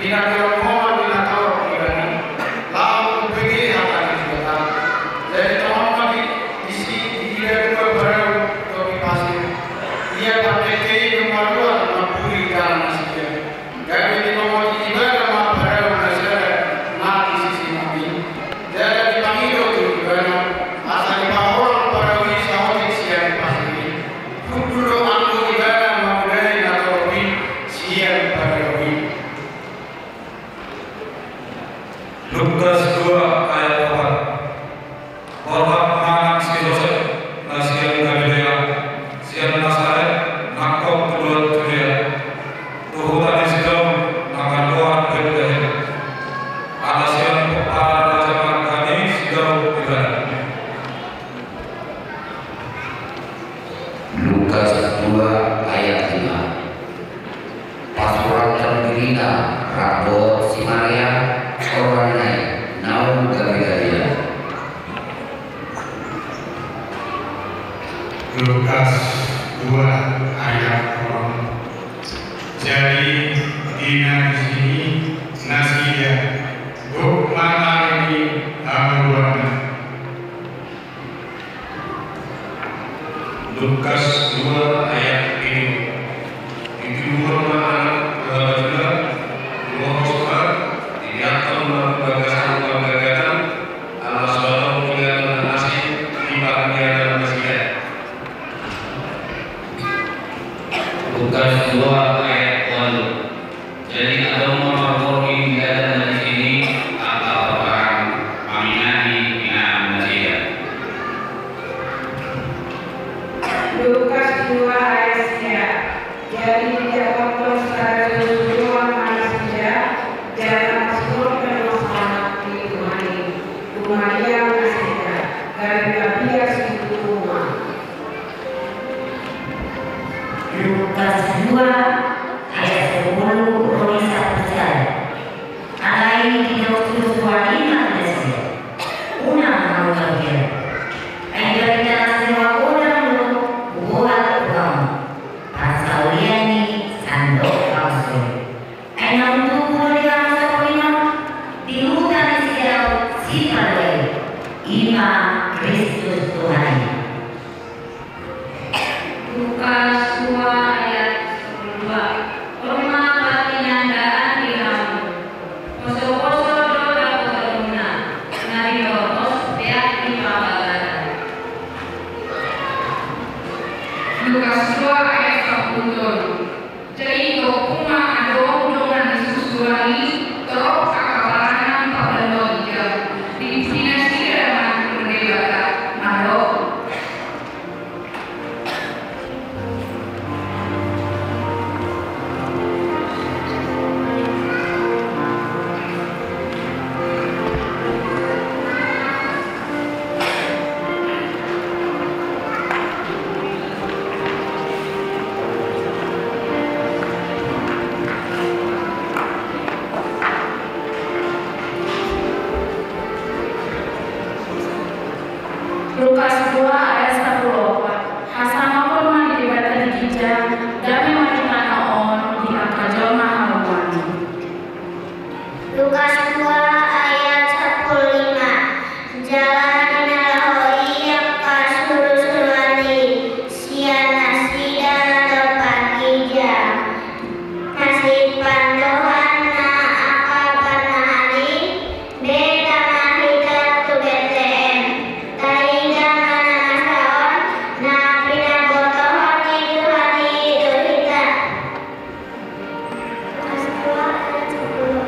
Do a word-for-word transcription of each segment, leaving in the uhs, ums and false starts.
Di na didok on ma di na torop ibana, laho umbege hata ni Debata. Jadi tongon ma di, disi diida dua parau topi pasir. Ia pardengke i dung maruar mamburi dalan nasida. Gabe dibongoti ibana ma parau na sada na di sisi nami. Jala dipangido tu ibana, asa dipaholang parau i saotik sian pasir i. Hundul do anggo ibana mamodai na torop i sian parau i. Lukas dua ayat opat. Borhat ma nang si Josep, na sian Galilea, sian Nasaret, nangkok tu dolok Judea, tu huta ni si Daud, na margoar Betlehem. Ala sian pomparan raja marga ni si Daud ibana. Lukas dua ayat lima. Pasuratan dirina rap dohot si Maria, goarna i, naung gabe Galilea. Lukas dua ayat onom. Jadi di na disi nasida, gok ma ari ni hamuliaonna. Lukas dua ayat pitu. Ditiur ma anak tu halajuna, dibohos ma, didiankon ma tu bagasan pargagaton, ala so adong inganan na asing di parnianan nasida. Lukas dua ayat ualu. Jadi adong ma margohi di dalan na disi angka parbarang, mangingani inganan nasida. Lukas dua ayat sia. Jadi didapothon sada surusuruan ma nasida, jala marsidohot ma sahat di Tuhan i. Dung mangihut nasida, gabe mabiar situtu ma. Lukas dua ayat sepuluh ro di sampulu sada. Alai didok surusuruan i ma tu nasida, unang hamu mabiar. Ai barita na sitio godang do huboan tu hamu, parsaulian ni sandok panguso i. Ai naung tubu do di hamu sapulingon di huta ni si Daud Sipalua i, i ma Kristus Tuhan i. Lukas dua ayat sampulu dua. On ma partinandaan di hamu. Posoposo do dapotonmuna, na binotos peak di parbagasan. Lukas dua ayat sampulu tolu. Jadi gok ma adong dongan ni surusuruan i, torop angka paranak parbandingon ginjang, dipimpinna nasida ma tu Debata, mandok. Lukas dua ayat sampulu opat. Hasangapon ma di Debata di ginjang, dame ma di tano on di angka jolma hamuliaon i. Lukas dua ayat sampulu lima. Jala di na laho i angka surusuruan i, sian nasida na dompak ginjang, masipandohan na angka parnahan i, beta ma hita tu Betlehem, taida ma na masa on, na pinabotohon ni Tuhan i tu hita. Lukas dua ayat sepuluh.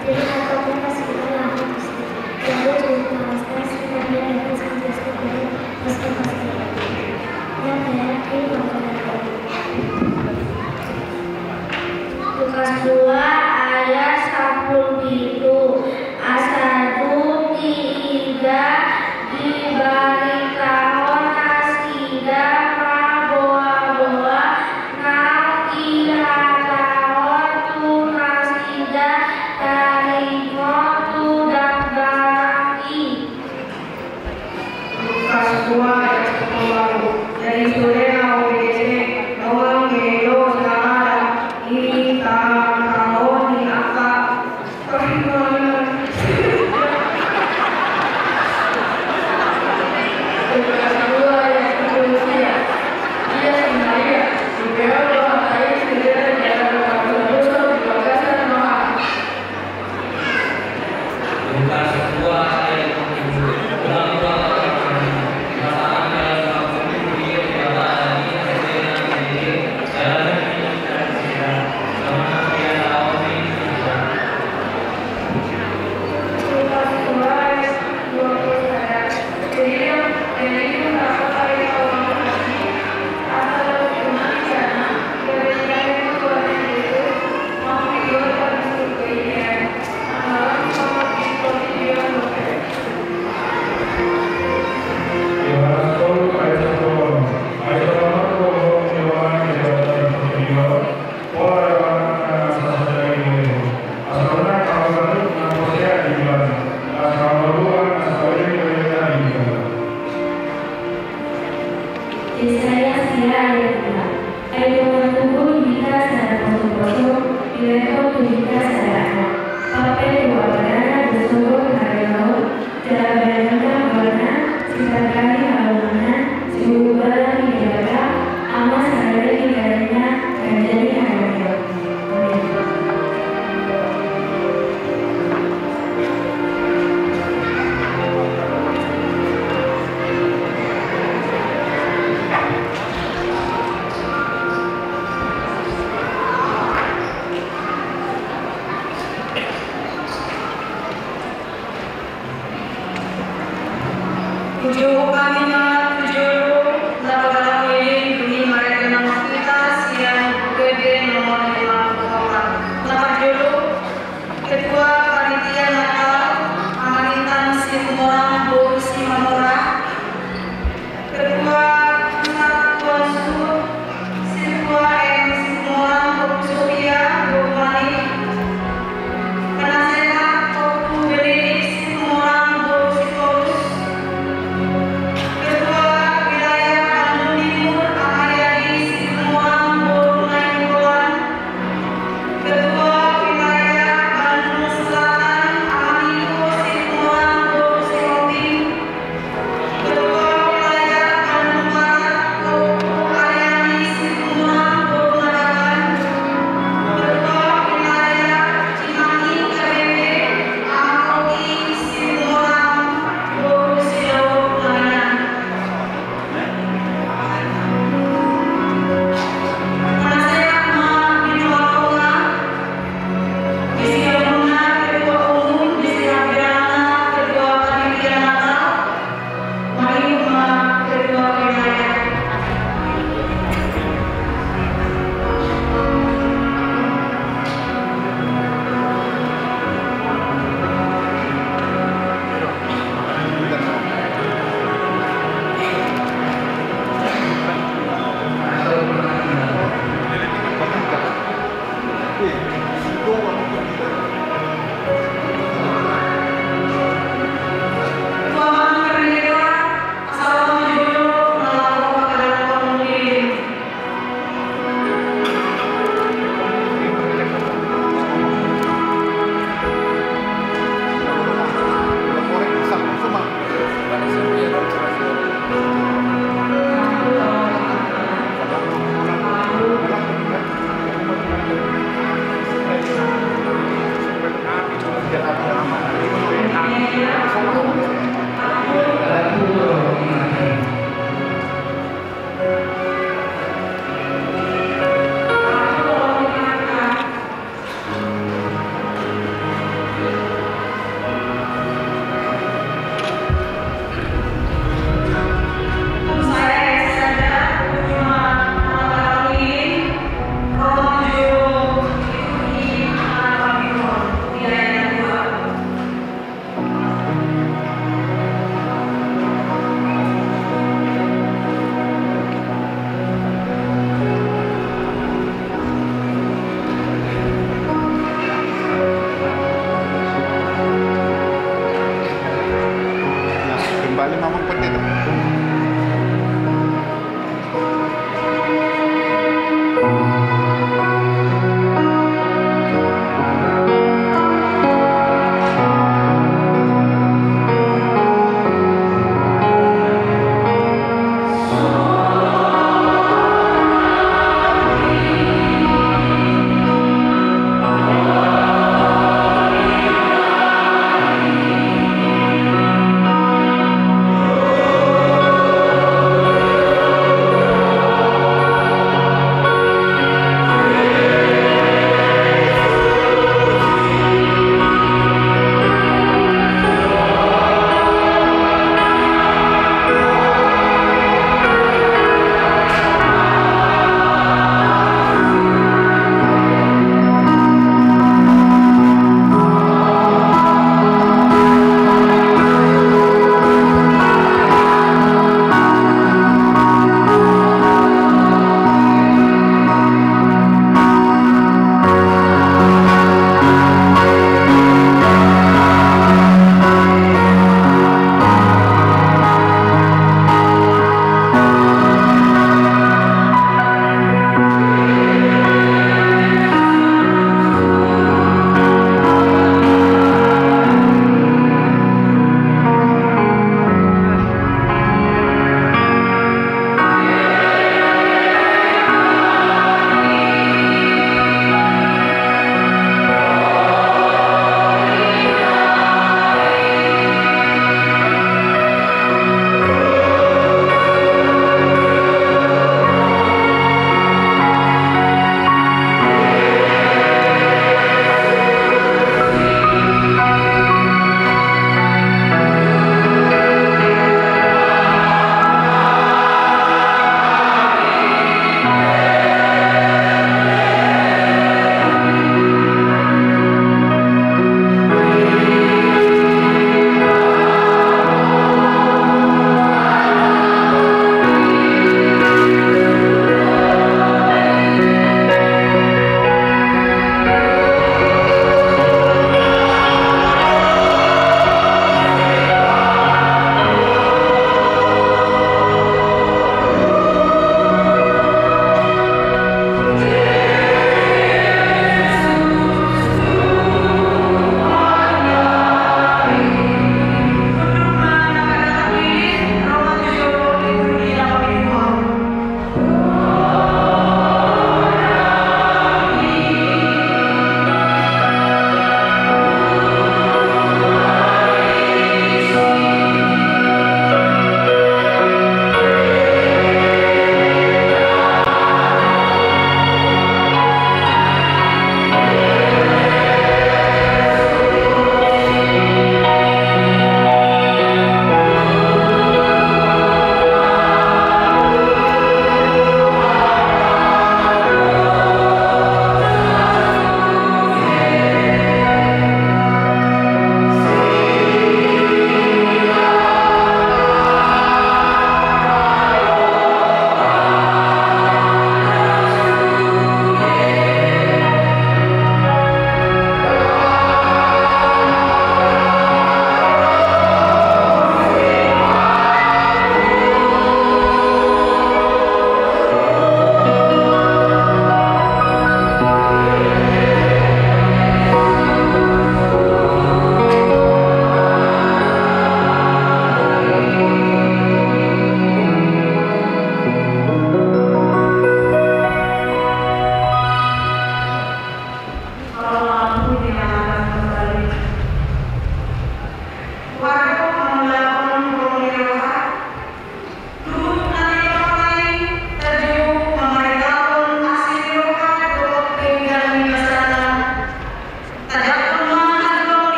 Jadi hata Tuhan sudah lama bisa. Lalu jadi pengawasan sehingga dia dapat senantiasa berada pas kekasih. Yang berarti bahwa Lukas dua ayat sampulu pitu. Asa dung diida dibaritahon nasida parboaboa naung dihatahon tu nasida taringot tu dambarang i. Lukas dua ayat sampulu ualu. Jadi sude na umbegese dongan Herodias na sada i, taringot ni angka Leho tu hita sadangan, pape tu apala na bersumber harga maut, jala bayangan warna, sitargahi halonganna, siubahan ni Debata, Ama sadari ni karinna, ganjang ni haradeon. Amin. Tujuh kami na tujuh na pagalang ini demi mereka nama kita siang gede nomor lima puluh empat. Nomor tujuh, Ketua Panitia Natal, Amanitan Situmorang Boru Simamora. Ketua Pusat Tuan Sud, Sirkua M Situmorang Boru Sofia Boru Mani. Penasehat Ompu Benedict Situmorang Boru Sitorus. Ketua Wilayah Bandung Timur, Ahayadi Situmorang Boru Nainggolan. Ketua Wilayah Bandung Selatan, Amaniko Situmorang Boru Sihombing. Ketua Wilayah Bandung Barat, Ompu Aryani Situmorang Boru Nababan. Ketua Wilayah Cimahi K B B, Ama Oki Situmorang Boru Sidaur Layan.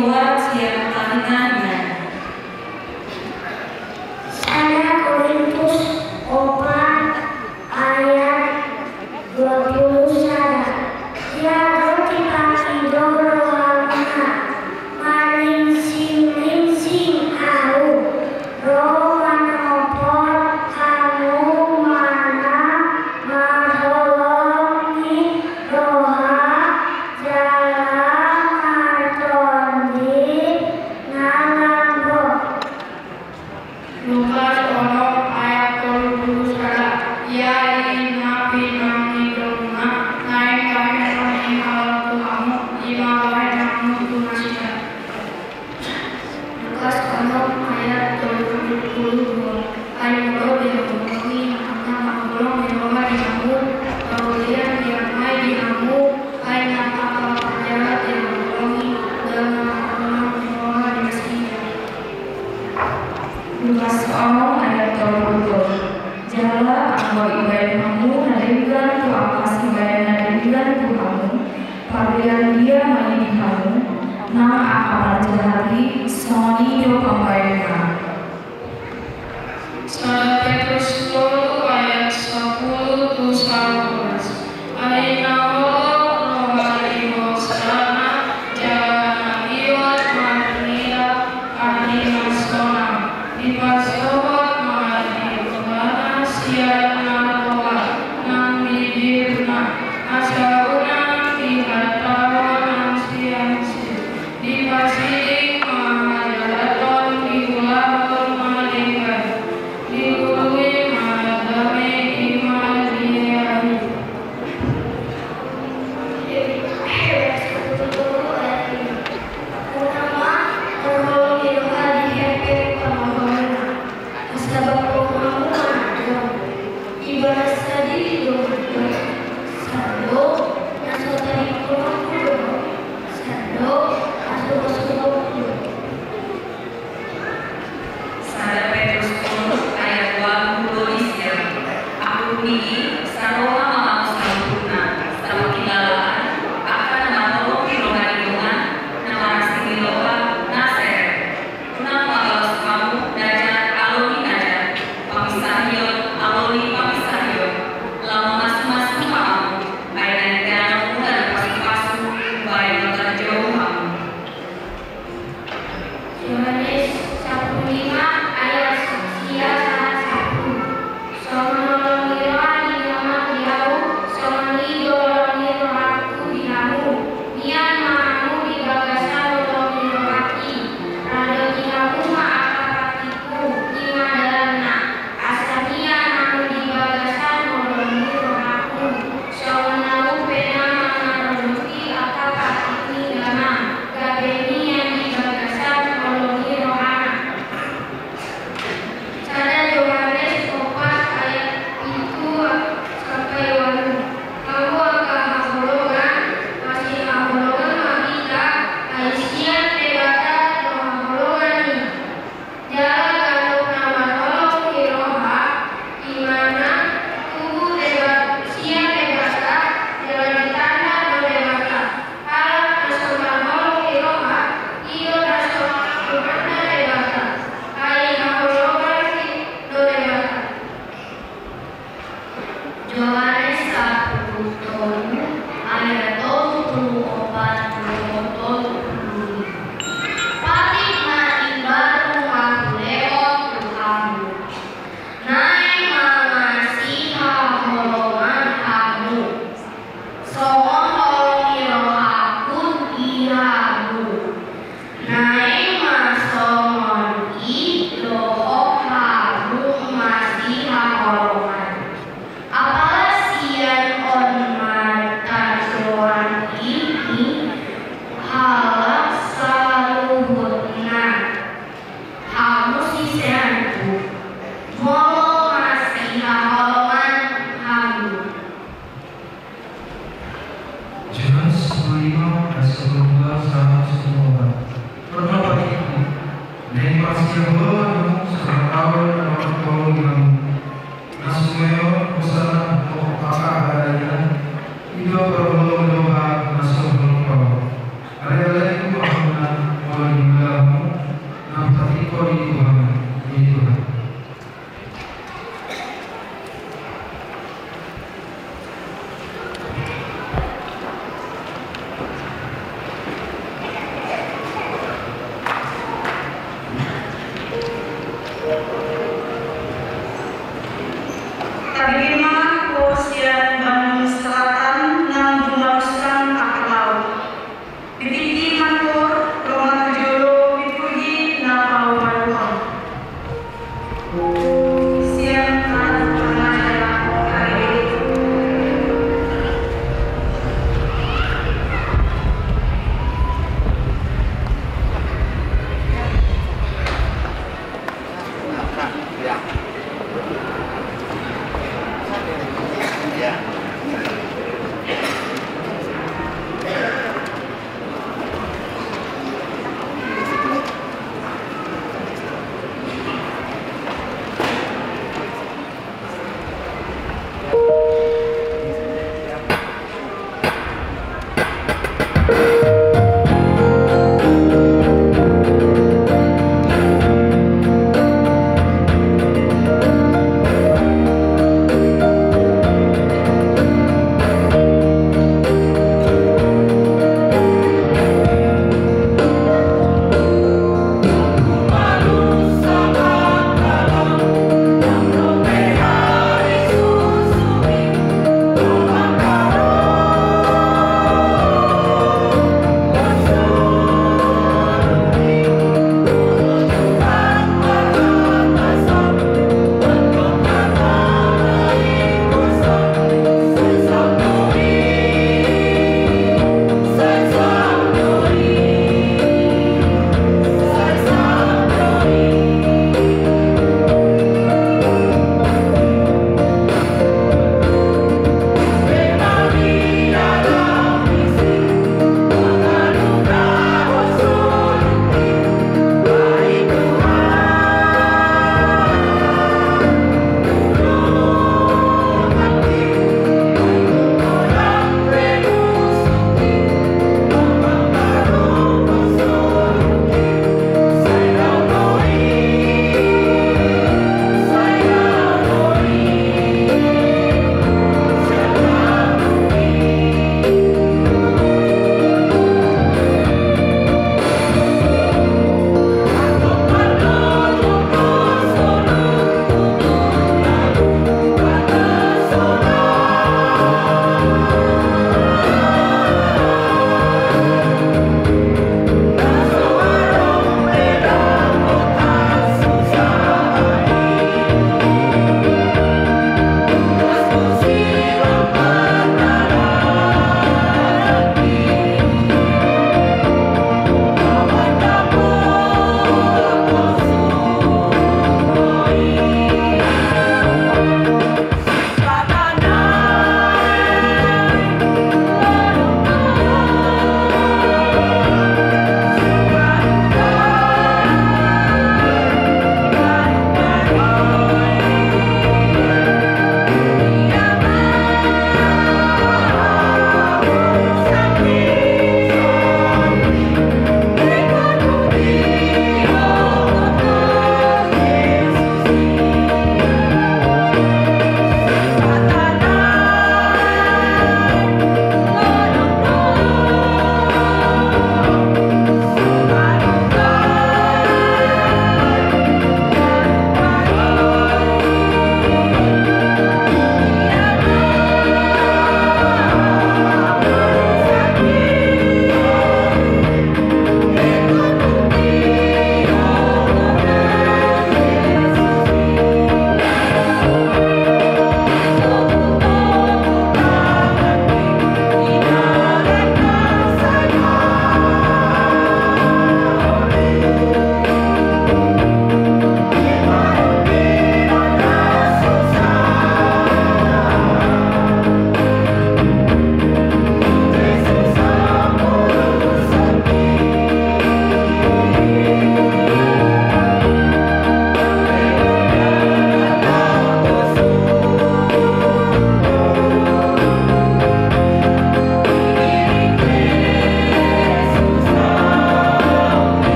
Buat sian hami na hinan. Sada Korintus opat ayat dua puluh sada. Ia do dipangido rohamuna, marlinsing-linsing ahu, ro manopot hamu manang marholong ni roha, jala martondi na lambok. Lukas onom ayat tolu pulu sada. Ia i na pinangidona, naeng bahenon ni halak tu hamu, i ma bahenonmu tu nasida. Lukas onom ayat tolu pulu dua. Ai molo dihaholongi, na marholong ni roha di hamu, parhobas ni roha i di hamu. Ai na angka parjahat dihaholongi, ndang marholong ni roha di nasida. Lukas onom ayat tolu pulu dua. Jala anggo ibahen hamu na denggan tu angka sibahen na denggan tu hamu, parhobas ni roha i ma i di hamu, nang angka parjahat i songon i do pambahenanna. Sada Petrus tolu ayat sapulu tu sabolas. Ai na holop roha ni hosana, jala na liwat marnida ari na sonang, dipasohot ma di rohana sian na roa nang bibirna, asa unang dihatahon ansi-ansi. Dipasiding ma hajalaton, diulahon ma denggan, diului ma dame, i ma dia i. Asa bangko hamu manjalo, ibarat sadiri do mandok, sandok na so tadingkononku do, sandok na so pasohononku do. Sada Petrus tolu ayat dua pulu sia. Ahu nunga saroha ma hamu saluhutna, sapangkilalaan, angka na marholong ni roha ni dongan, na marasing ni roha na serep. Unang mabalos hamu na jahat alo ni na jahat, panginsahion alo ni panginsahion, laho mamasu-masu ma hamu, ai na niteanonmuna do pasu-pasu, umbahen na tarjou hamu. Johannes sampulu lima ayat sia sahat sampulu. Songon holong ni roha ni Ama di ahu, songon i do holong ni rohangku di hamu. Mian ma hamu di bagasan holong ni rohangki. Radoki hamu ma angka patikku, i ma dalanna. Asa mian hamu di bagasan holong ni rohangku. Songon na hupe na mangaradoti angka patik ni Ama, gabe mian di bagasan holong ni rohana. Sada Johannes opat ayat pitu sampai ualu. Hamu angka haholongan, masihaholongan ma hita, ai sian Debata do haholongan i. Jala ganup na marholong ni roha, i ma na tubu Deba-, sian Debata, jala ditanda do Debata. Halak na so marholong ni roha, i do na so mananda Debata, ai haholongan ni do Debata. Johannes sampulu tolu ayat tolu pulu opat dohot tolu pulu lima. Patik na imbaru ma hulehon tu hamu. Naeng ma masihaholongan hamu. Songon holong ni rohangku di hamu. Naeng ma songon i dohot hamu masihaholongan. Apala sian on ma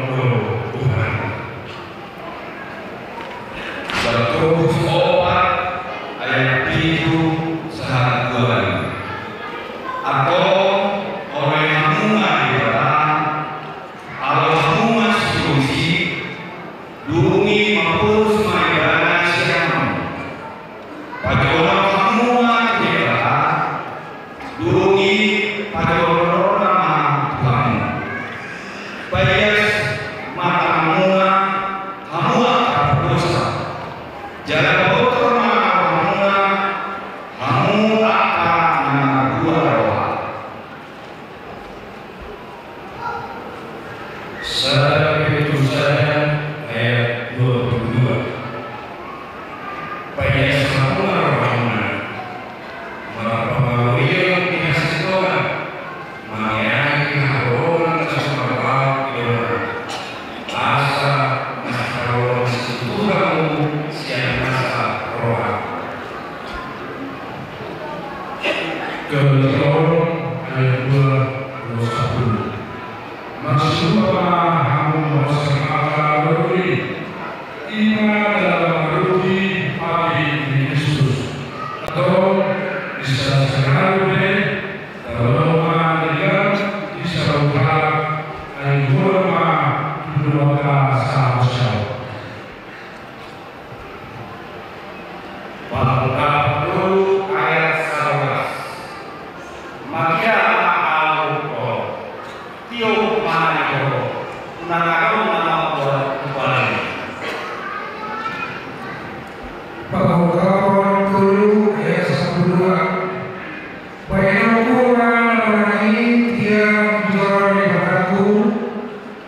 Tuhan. Jakobus opat ayat pitu sahat dua. Antong, olo hamu ma Debata, olo hamu ma sipolisi, dung i mapolus ma Ibana sian hamu. Pajolo hamu ma Debata, dung i pajolo ma tu hamu. Paias ma tanganmuna, hamu angka pardosa. Jala paboto ma rohamuna, hamu angka na marbuat roha. Sada Petrus sada ayat dua puluh dua. Paias ma rohamuna, marpangalualuhon di hasintongan, mangeahi hagogotan na so marbahen di roha, asa marhagogotan situtu hamu sian nasa roha. Keluaran ayat dua puluh satu. Marsirupa ma hamu marsiangka na maruli, i ma na maruli hami ni Kristus. Antong, di sasintongna pe, taulahon ma denggan di saluhut halak, ai holan ma tu Debata sahat-sahat. Pangungkapon tolu ayat saolas. Magia ma ahu ho, tiop ma ahu ho, unang adong na mambuat hupaling. Pangungkapon tolu ayat sampulu dua. Bahenonku ma na manang i tiang tu joro ni Debatangku,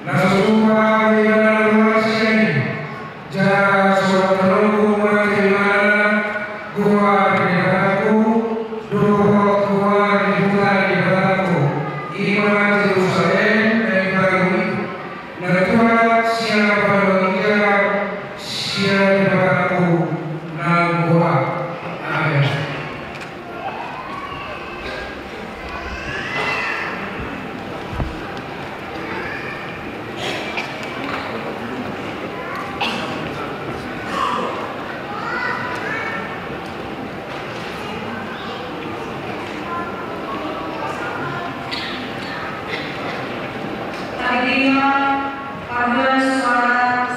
na so tupa ibana na luar sian i, jala so manonku ma tu ibana goar ni Debatangku, dohot goar ni huta ni Debatangku, i ma Jerusalem na imbaru i, na tuat sian pangidoan sian Debatangku na goar. Amen. Tadi dia, pada suara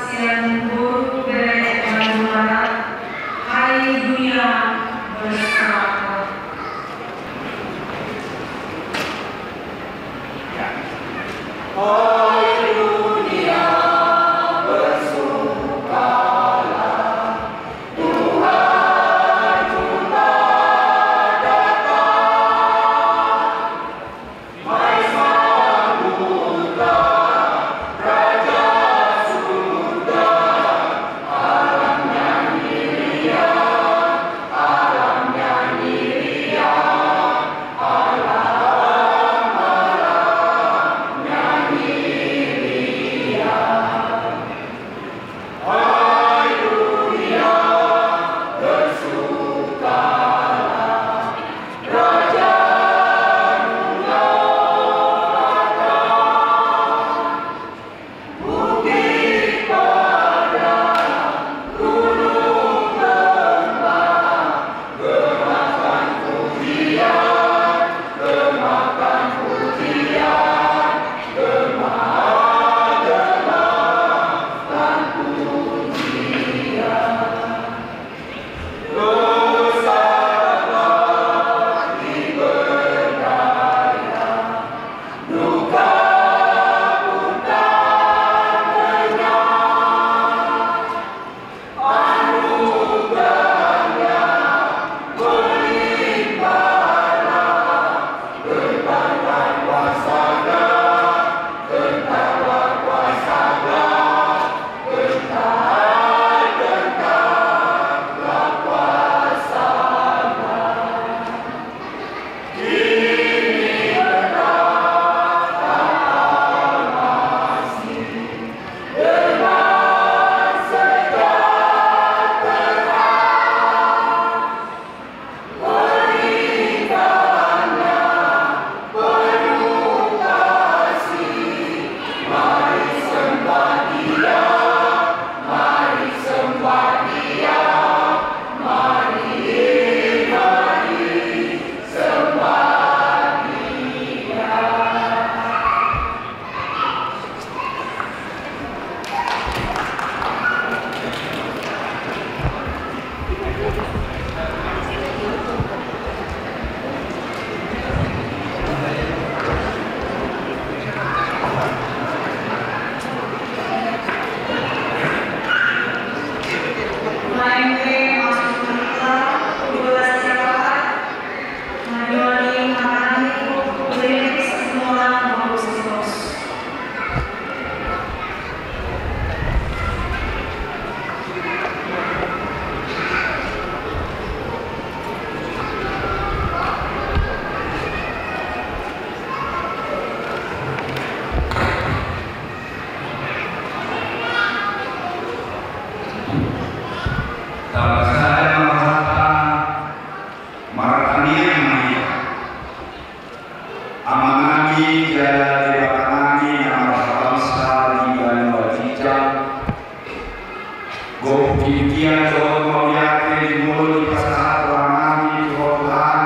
Pujian dohot mauliate jumolo dipasahat rohanami tu Ho Tuhan,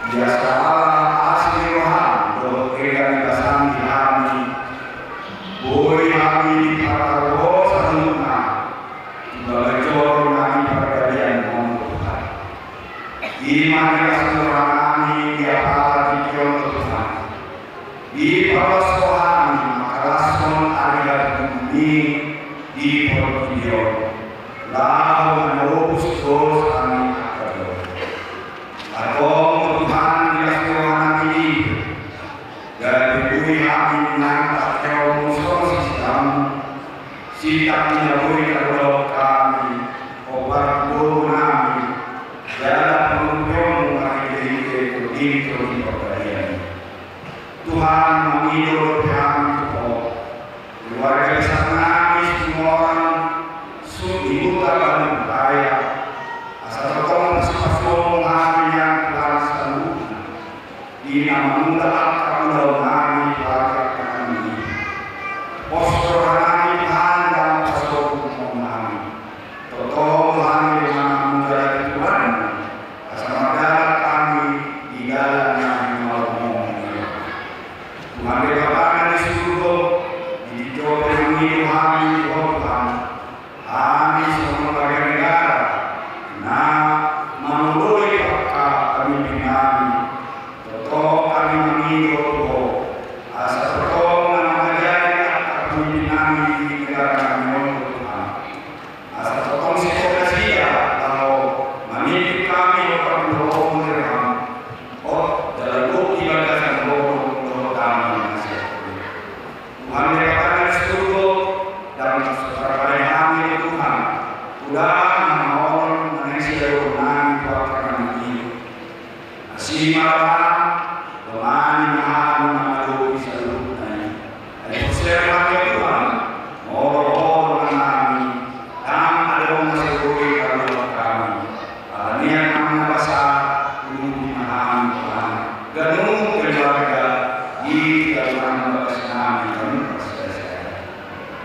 di asa ala asi ni roham dohot ega ni basam di hami, boi hami diparkarosa saluhutna tu bagas joro nami parbadian on, Tuhan. I ma di las ni rohanami di apala tingki on, Tuhan. Diparlas Ho hami mangkalashon ari hatutubu i di portibi on, laho manobus dosanami angka jolo. Antong, Tuhan, di las ni rohanami i, gabe boi hami nang tangkasonmu songon sisiamu, sitangkas na boi tarulahon hami hombar tu gogo nami jala pangurupion marhitehite Tondim Tondi Parbadian i. Tuhan, mangido dope hami tu Ho, keluarga besar nami Situmorang, Sihuta Bandung Raya, asa tongtong pasupasuonmu hami nian, Tuhan, saluhutna. Di na mangula angka ulaon nami tu ari angka nami i. Pos roha nami, Tuhan, jala pasobuhon hami. Tongtong hami manang mangula di Tuhan, asa mardalan hami di dalan na hinaholongan ni rohaM. Tuhan Debata na di surgo, di tingki on pe mangido hami tu Ho, Tuhan. Hami songon warga negara na mangoloi angka pamimpin nami, tongtong hami mangido tu Ho, asa tongtong na mangajari angka pamimpin nami di negara nami on, Tuhan. Asa tongtong sipos nasida laho mamimpin hami hombar tu gogo ni rohaM, hot jala gok di bagasan gogo dohot damang na sai. Tuhan Debata na di surgo, ndang so tarbahen hami, Tuhan, tu dame na maol na naeng sidauronnami tu angka nami i. Asi ma rohaM, domani ma hami mangadopi saluhutna i. Ai porsea ma hami, Tuhan, molo Ho dongan nami, ndang adong na sai boi tarulahon hami. Ala ni Anakmu na basa, urupi ma hami, Tuhan, ganup keluarga di ganup bagas nami, ganup parsiasat.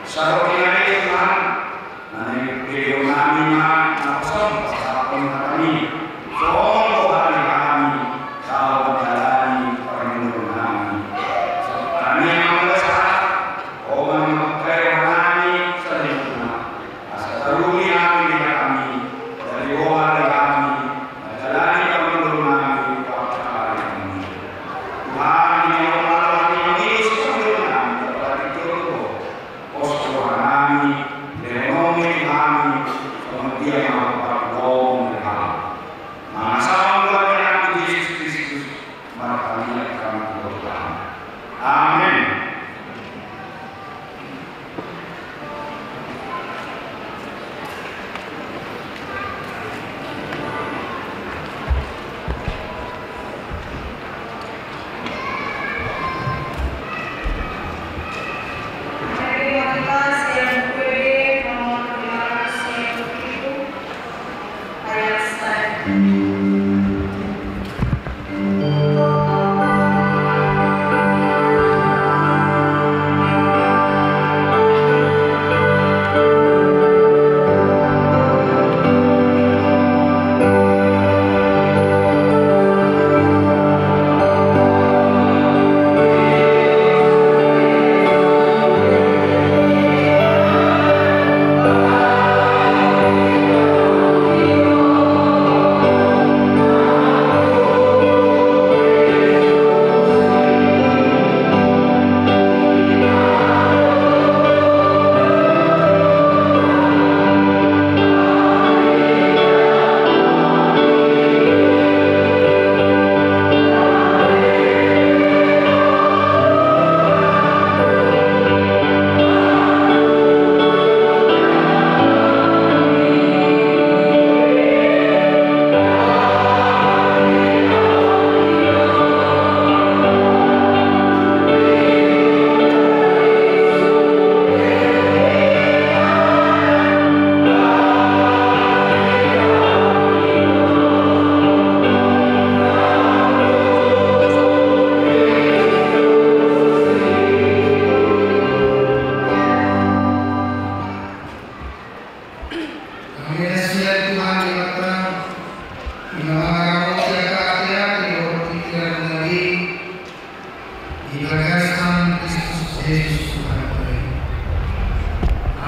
Sahat di na i, Tuhan, na naeng peleon nami ma naposom pasahathon hataMi, songon boha ni hami laho mandalani parngoluon nami. Ala ni Anakmu na basa, Ho ma na mangkatai roha nami saluhutna. Asa taruli hami di hataMi, gabe boha di hami mandalani parngoluon nami tu angka ari nami. Tuhan, di na ro hami mangido sipangidoan nami, apala tingki on, pos roha nami.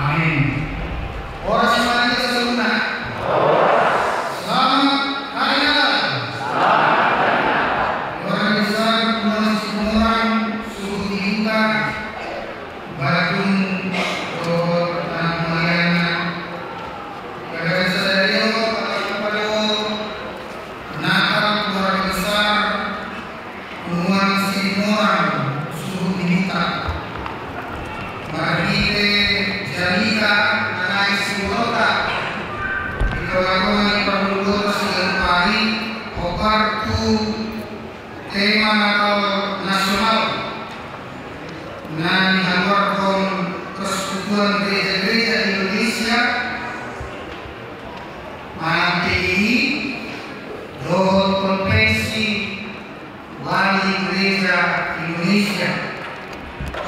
Amin. Horas ma di hita saluhutna. Selamat Hari Natal. Keluarga besar Tuan Situmorang Suhut Nihuta, Batung, dohot na mangalean. Keluarga besar Dario, Batung, Batung. Natal keluarga besar Tuan Situmorang Suhut Nihuta. Marhite jamita na naeng sibotoonta di tongatonga ni parngoluonta siganup ari, hombar tu tema Natal nasional na nihaluarhon Persekutuan Gereja-Gereja Indonesia manang P G I dohot Konvensi Wali Gereja Indonesia.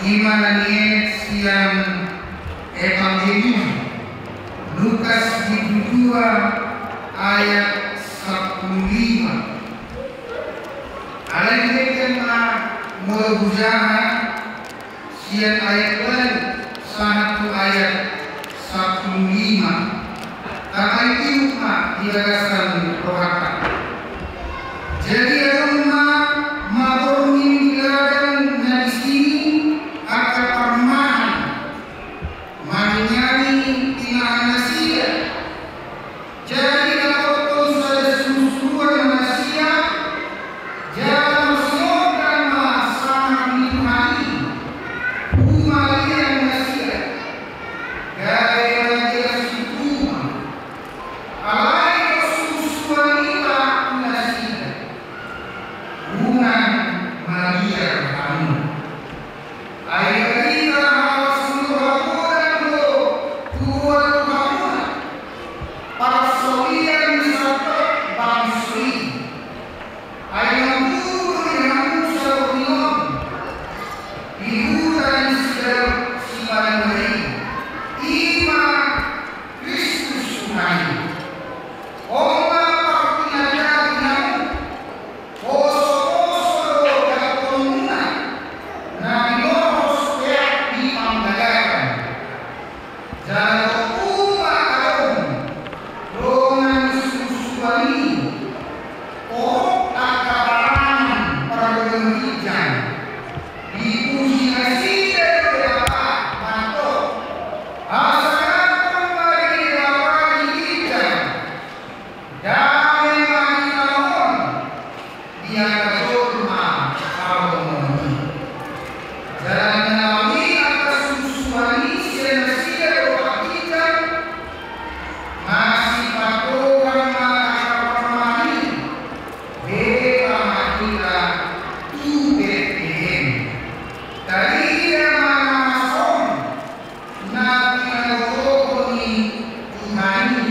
I ma na nienet sian Evangelium Lukas bindu dua ayat sampulu lima. Alai dibahen ma molo hujaha sian ayat ualu sahat tu ayat sampulu lima. Tapaihut ma di bagasan rohanta. Jadi adong ma maboru ni ladang na disi angka parumahan mangingani pinahan nasida. Jadi dapothon sada surusuruan ma nasida, jala marsiorgan ma sangap ni Tuhan i humaliang nasida, gabe mabiar situtu ma. Alai do surusuruan i tu nasida: Unang mabiar hamu. Ai barita halak ni roha godang do huboan tu hamuna, parsaulian ni sahalak bangso i. Ai naung tubu do di hamu saluhutna on di huta ni siganup sipangidoan i, i ma Kristus Tuhan i. On ma partinandaan di hamu. Posoposo do dapothonmuna na nilolos peak di panggagalan. Jala dohot ma adong dongan surusuruan i, torop angka parangan pardagangan ginjang. Dipuji nasida do Debata, mandok: Asa gampang ma di Debata di ginjang. Dame ma di tano on di angka jolma pardomuan i. Jala di na laho i angka surusuruan i sian nasida do partingkian, masipandok ma angka parumahan i: Beta ma hita tu Betlehem. Tarida ma na masa on na pinabotohon ni Tuhan i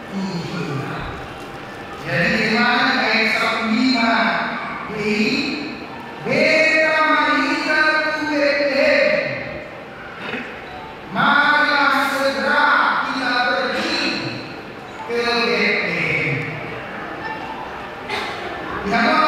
tu hita. Jadi, di ayat sampulu lima B I, Beta ma hita tu Betlehem. Marilah segera kita pergi ke Betlehem. Di hamu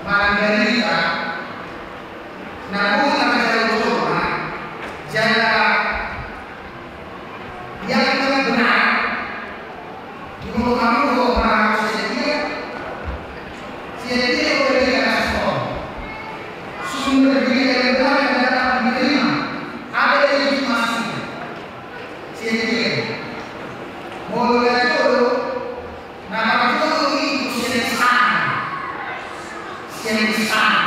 Manang barita na boi tarjalo jolma jala yang benar. Di molo hamu do marhata sian dia, sian dia do barita na so. Sumber berita yang benar yang dapat diterima ada dari itu masih. Sian dia. Molo na jolo, na parjolo i tu sian istana, sian istana,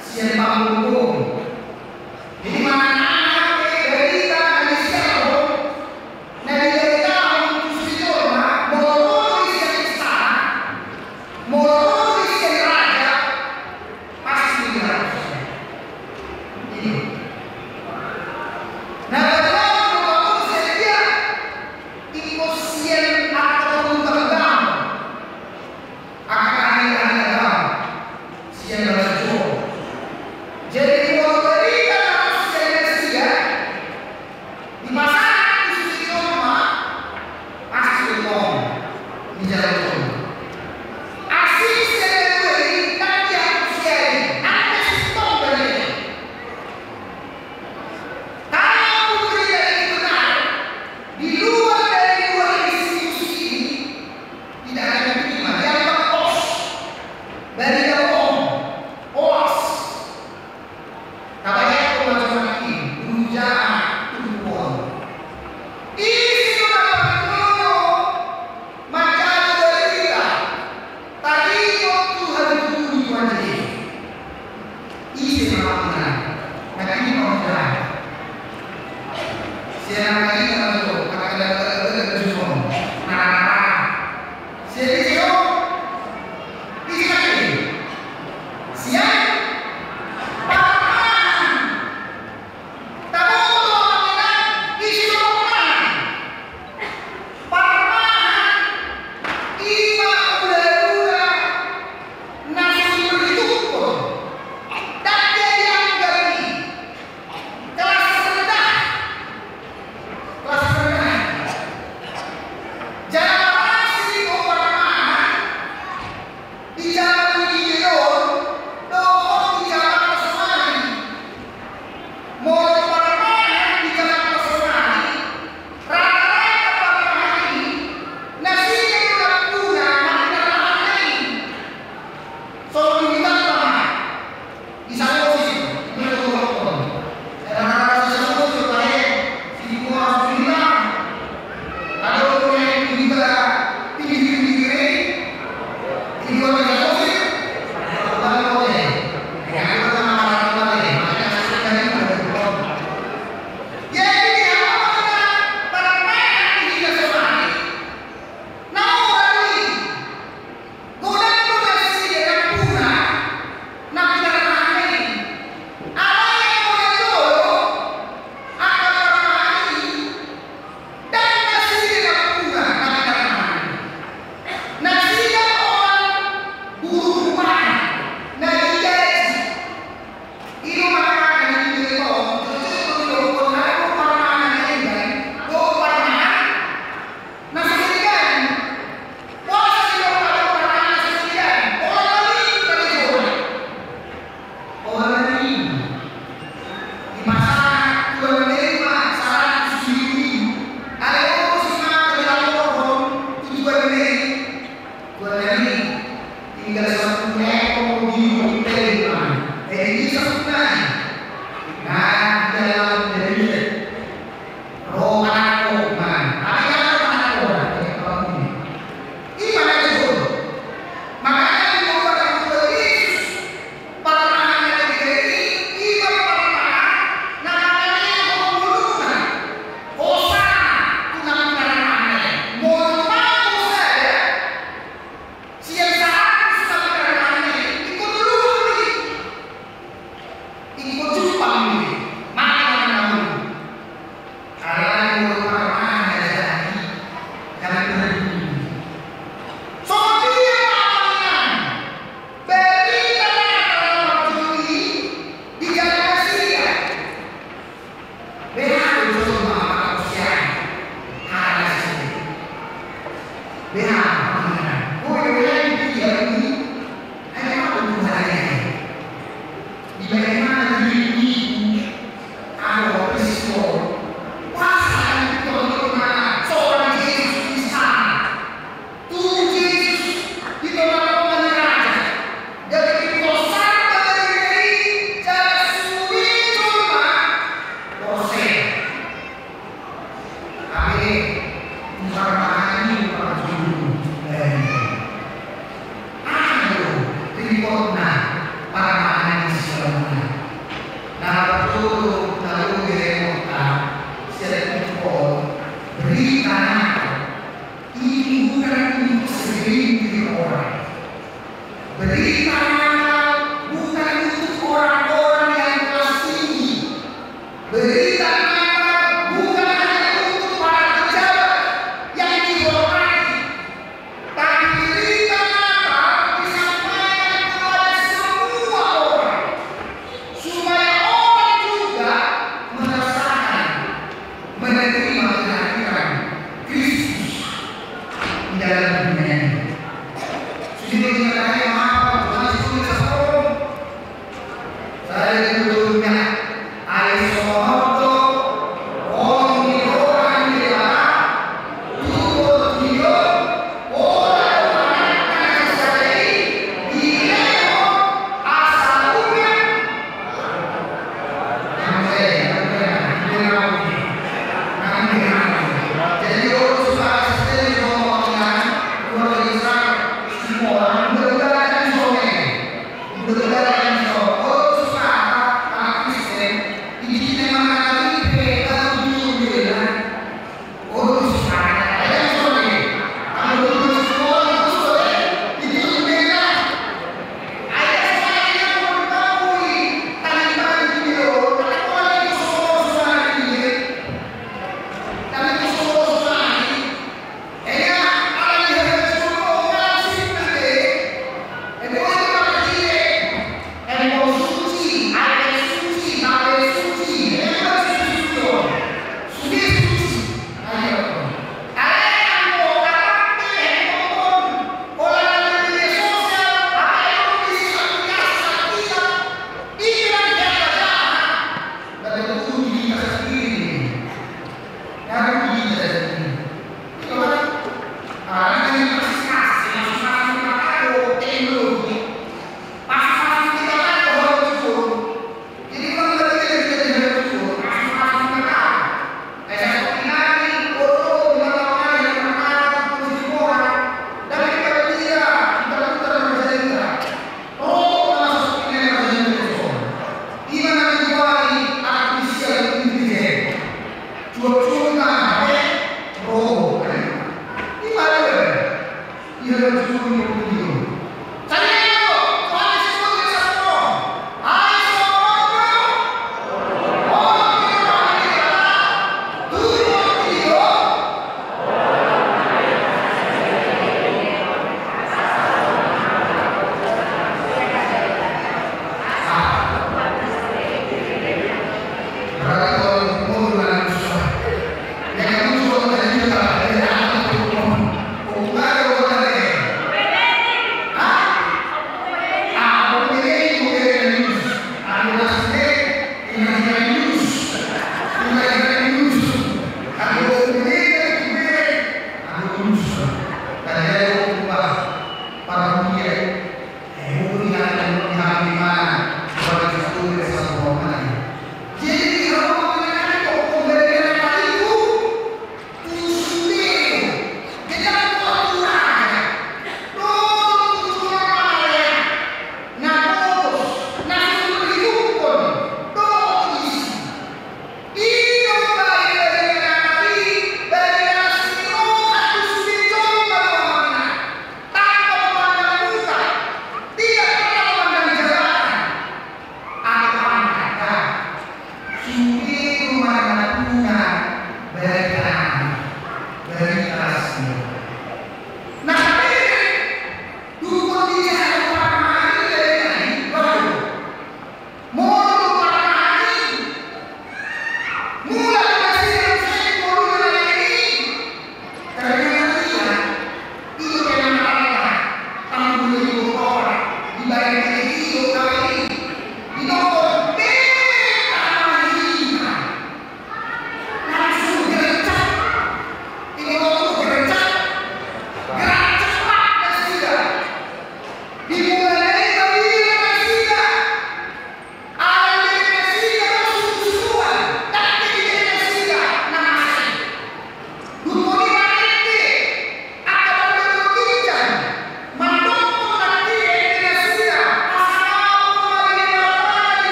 sian panggung. Jadi manang aha pe barita na disebarhon, na dibaritahon tu si jolma, molo ro do i sian istana, molo ro do i sian raja, pasti dibaritahon. Ini. Na baru molo sian dia, ingkon sian angka panggung panggung. Angka ahli-ahli agama, sian bangso Jawa. Jadi molo barita na sian bangso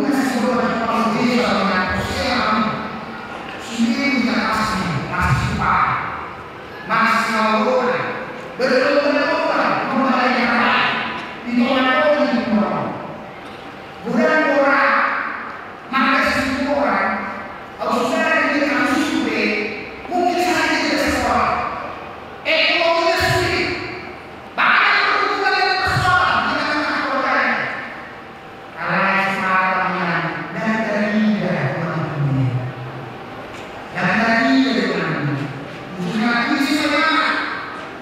Masih doa di Paulus Yesus, masih doa. Sudah kita pasti, masih doa. Masih doa. Belum berdoa, belum ada yang lain. Itu orang, itu orang. Bulan orang, maka semua orang, harus ada di kampus itu, mungkin saja tidak sekolah. Ekonominya sulit. Banyak pergumulan dan persoalan di tengah-tengah keluarganya. Alai sepakat dengan, dan dari dia, Tuhan ini. Dan dari dia, Tuhan ini. Khususnya di sana,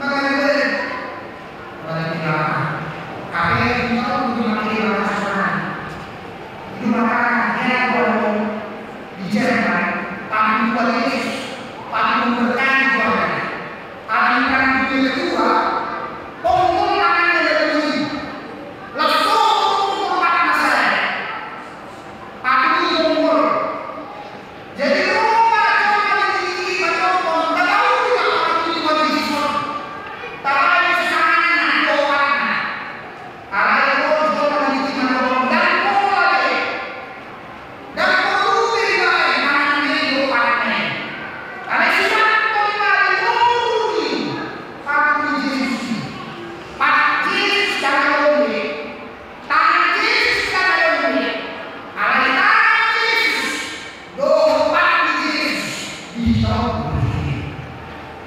maka dia Wala di lapangan. Hape di tau di mangkiri lapangan. Di lapangan, ya, kalau di Jerman, paling tua Yesus, paling berkali Tuhan. Paling paling dia ketua, pokok tangan dari ini. Langsung pokok tangan saya. Paling umur. Jadi, ro ma jolma na tingki mandokkon, tabaen ma patung ni Tuhan Jesus on. Tabaen ma tanganna, dohotna. Alai ro jolma na tingki mandokkon, ndang pola be. Ndang porlu be dibaen, manang na i dohotna i. Alai supathon ma di toru ni patung ni Jesus i. Patung Jesus ndang adong be. Tangan Jesus ndang adong be. Alai tangan Jesus. Dohot patung ni Jesus, di hita on do,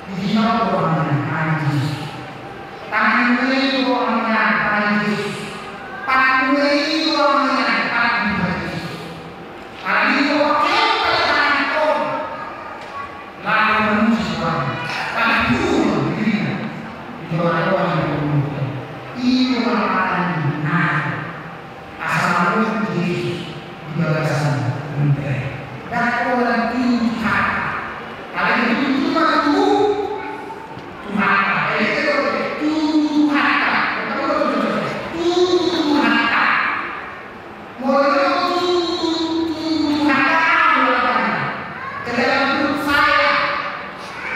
di hita on do tangan ni Jesus. Tangan ni Jesus, tangan ni Jesus. Patung ni Jesus, patung ni Jesus. Alai di dohot pakai tangan on. Lalu memuji Tuhan. Patung dirinya. Di dohot pakai tangan on. Itu tangan ni Jesus. Asa mangolu Jesus di bagasan huta i. Ndang pola tubu tu hata. Alai tubu tu hata. Tubu tu hata. Alai tubu tu hata. Tubu tu hata. Molo tubu tu hata, molo hata. Ke dalam perut saya.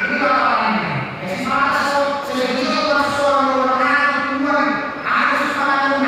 Ini apa ini? Isi mata so, sejujur so, molo hata tubu, harus makan.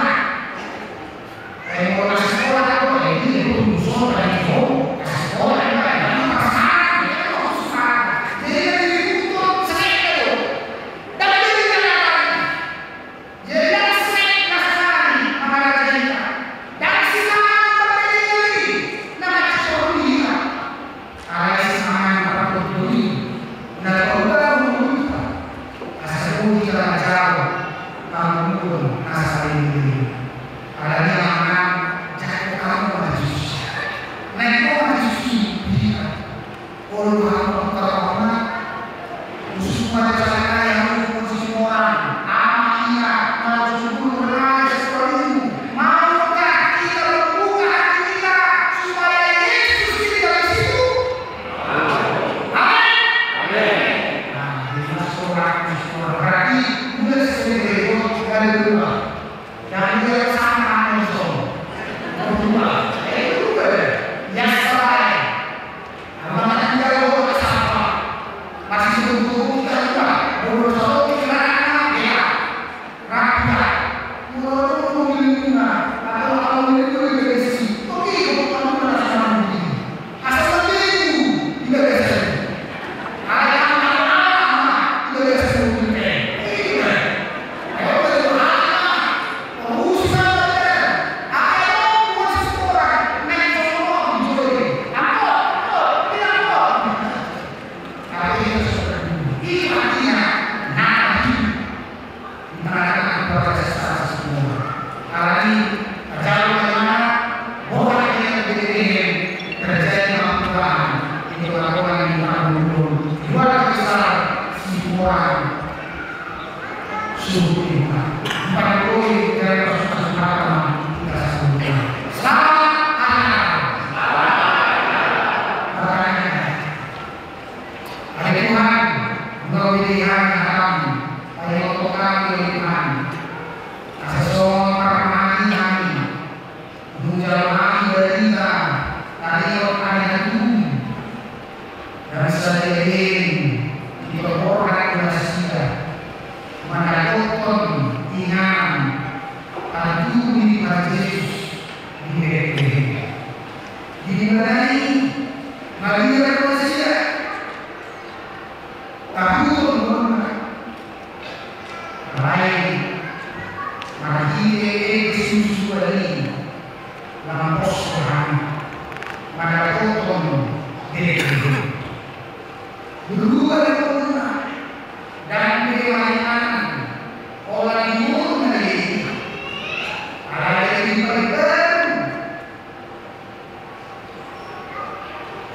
Bagi nasida, tahuton do nunga. Alai marhite ende susuan i, lam pos rohana mandapothon Betlehem. Berubah do nunga, ndang be maringanan holan di umurna i. Alai di paling baru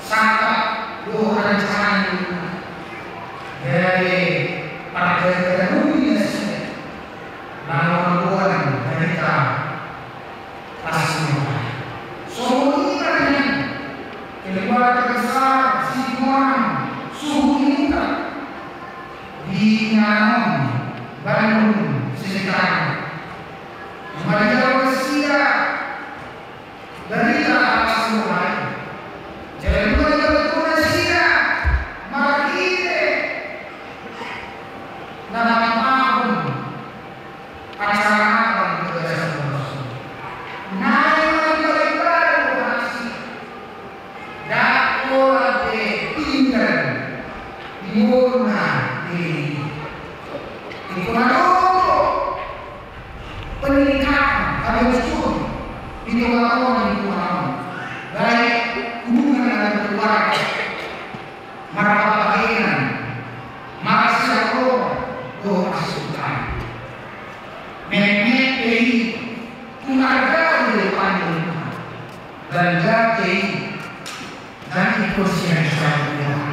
sangkap do rencana ni Tuhan. Gabe pardagangan ni nasida, laho mamboan barita las ni roha. Songon i ma nian keluarga besar Situmorang suhut Imutar di inganan Bandung sekitarna. Manjalo nasida barita las ni roha i. Jala nunga dibantu nasida marhite na mangalehon acara abang di bagasan boras. Naeng ma dipalimbaru roha nasida. Ndang pola be tinggal di ngoluna i. Ingkon adong do peningkatan, halusuhon di tongatonga ni tonga on, baik hubungan antar keluarga, marhapahenan, marsihaholongan dohot hasuhuton. Menek pe i tung arga do dipanggil Tuhan. Bangga pe i. Nang ingkon sian saut ni roha.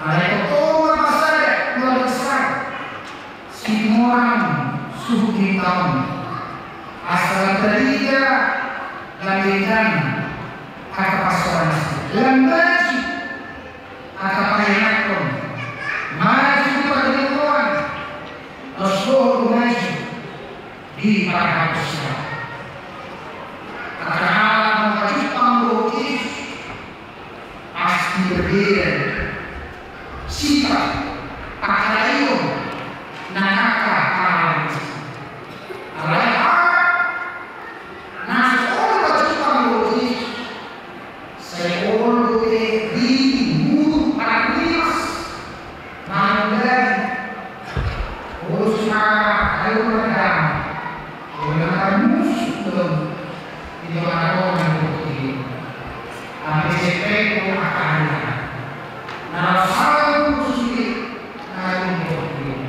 Alai tongtong ma pasada keluarga besar Situmorang suhut Imutar on. Asa lam tariga, lam denggan angka pansalongan nasida, lam maju angka parianakhon, maju di parjolo, laos dohot maju di parhaporseaon. Angka halak na pajumpang dohot Jesus, pasti berbeda sikap, pangkataion nang angka halak. Alai halak na so olo pajumpang dohot Jesus, sai olo dope ridi, muruk, anak rimas, mangulai. Olo suara, ayo merdam. Olo na musuh belum. Di tongatonga ni portibi on. Ampe sepe ko akana. Na salah musuh di na di portibi on.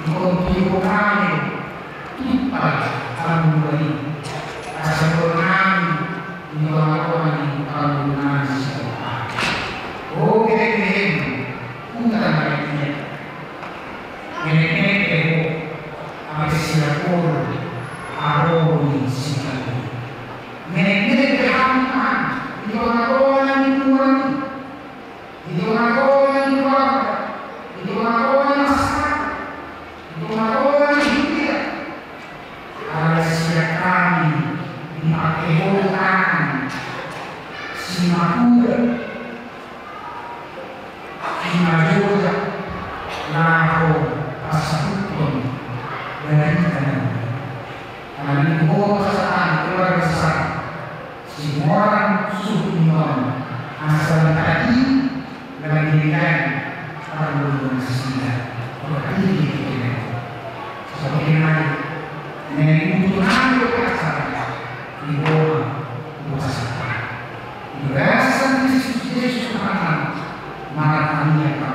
Ingkon tiup hami do tumpal hami do i, asa dao hami di tongatonga ni parngoluon nami sadari on. O Betlehem, huta na menek, menek pe ho, ampe sian on haroro ni sitahu i. Menek pe hami Tuhan di tongatonga ni nuaeng i. Di tongatonga ni keluarga, di tongatonga ni masyarakat, di tongatonga ni huria. Alai sian hami dipake ho tangan simakuda, simajoja, laho pasahathon barita na uli. Alani i ho pasahat keluarga besar Situmorang suhut Imutar on, asa lam tariga, lam denggan parngoluon nasida. Ora tinggi di kena. Sabagai nai, nai untuk nai acara di bawah kuasa. Di bagasan Kristus Jesus Tuhan, martangiang